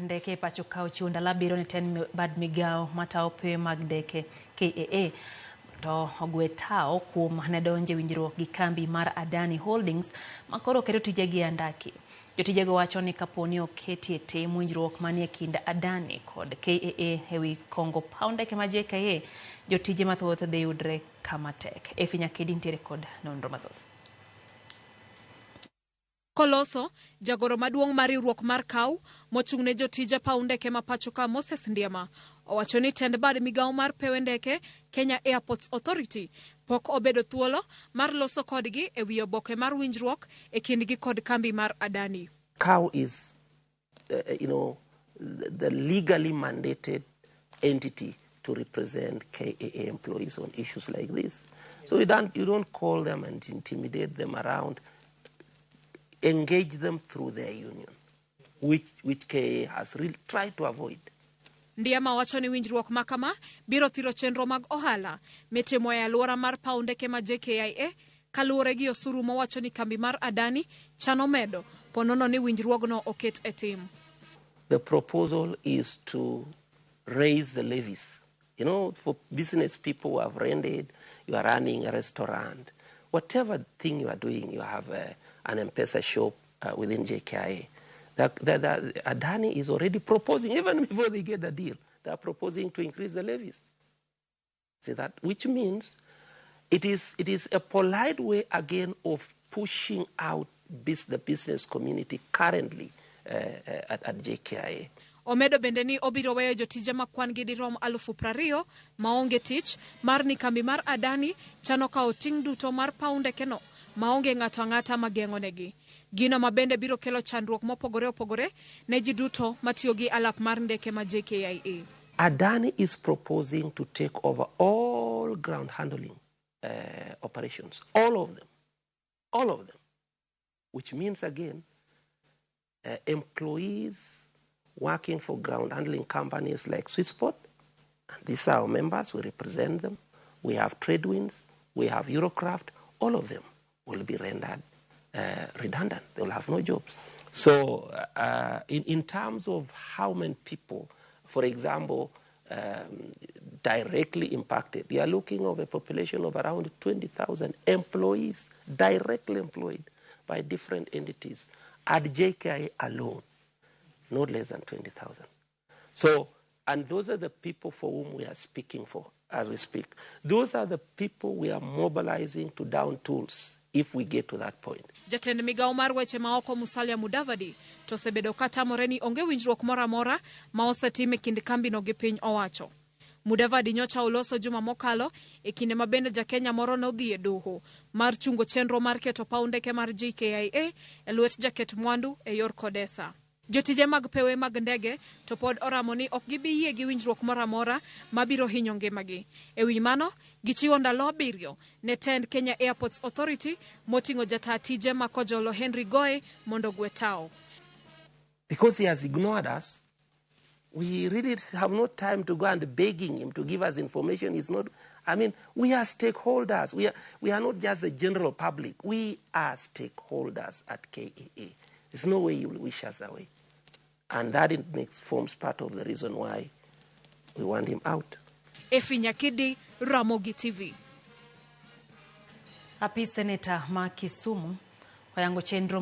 Ndeke e pacho ka ochiwo ndalo 7 ne tend bad migawo matayo pewe mag ndeke KAA to ogwe tao kuom ne donjo e winjruok gi kambi mar Adani Holdings makoro keto tijegi e andaki. Jotijego wacho ni kapo ni oketi e tim winjruok manie kind Adani kod KAA ewi kongo paw ndeke ma JKIA, jotije mathoth dhi yudre kama tek. Efi Nyakedi nitiere kod nonro mathoth. Koloso, jagoro maduong' mar riwruok mar KAU mochung' ne jotije paw ndeke ma pacho ka Moses Ndiema owacho ni tend bad migawo mar pewe ndeke Kenya Airports Authority pok obedo thuolo mar loso kodgi e wi oboke mar winjruok e kindgi kod kambi mar Adani. KAU is, the legally mandated entity to represent KAA employees on issues like this. So you don't call them and intimidate them around. Engage them through their union, which KAA has really tried to avoid. Ndiema wacho ni winjruok ma kama biro thiro chenro mag ohala mitimo e alwora mar paw ndeke ma JKIA kaluwore gi osuru mowacho ni kambi mar Adani chano medo ponono ni winjruogno oket e tim. The proposal is to raise the levies. For business people who have rented, you are running a restaurant, whatever thing you are doing, you have an M-Pesa shop within JKIA. Adani is already proposing, even before they get the deal, they are proposing to increase the levies. See that? Which means it is a polite way, again, of pushing out the business community currently at JKIA. Omedo bende ni obiro weyo jotije ma kwan gi dirom 20,000 maonge tich mar ni kambi mar Adani chano kawo ting' duto mar paw ndekeno maonge ng'ato ang'ata mageng'onegi. Gino ma bende biro kelo chandruok mopogore opogore ne ji duto matiyo gi alap mar ndeke ma JKIA. Adani is proposing to take over all ground handling operations, all of them, all of them, which means again, employees working for ground handling companies like Swissport, and these are our members, we represent them. We have Tradewinds, we have Eurokraft, all of them will be rendered redundant. They will have no jobs. So, in terms of how many people, for example, directly impacted, we are looking of a population of around 20,000 employees directly employed by different entities at JKIA alone, not less than 20,000. So, and those are the people for whom we are speaking for as we speak. Those are the people we are mobilizing to down tools if we get to that point. Jatend migawo mar weche maoko Musalia Mudavadi to osebedo ka tamore ni onge winjruok moro amora ma osetim e kind kambino gi piny owacho. Mudavadi nyocha oloso juma mokalo e kinde ma bende jakenya moro nodhi e doho mar chungo chenro mar keto paw ndeke mar JKIA e lwet jaket mwandu e yor Kodesa. Jotije mag pewe mag ndege to pod oramo ni ok gibi yie gi winjruok moro amora mabiro hinyo ngimagi. E wi mano, gichiwo ndalo 7 ne tend Kenya Airports Authority moting'o jata tije ma Kojolo Henry Goe mondo ogwe tao. Because he has ignored us, we really have no time to go and begging him to give us information. He's not, I mean, we are stakeholders. We are not just the general public. We are stakeholders at KAA. There's no way you will wish us away. And that it makes, forms part of the reason why we want him out. Efi Nyakidi, Ramogi TV. Apis seneta ma Kisumu oyango chenro.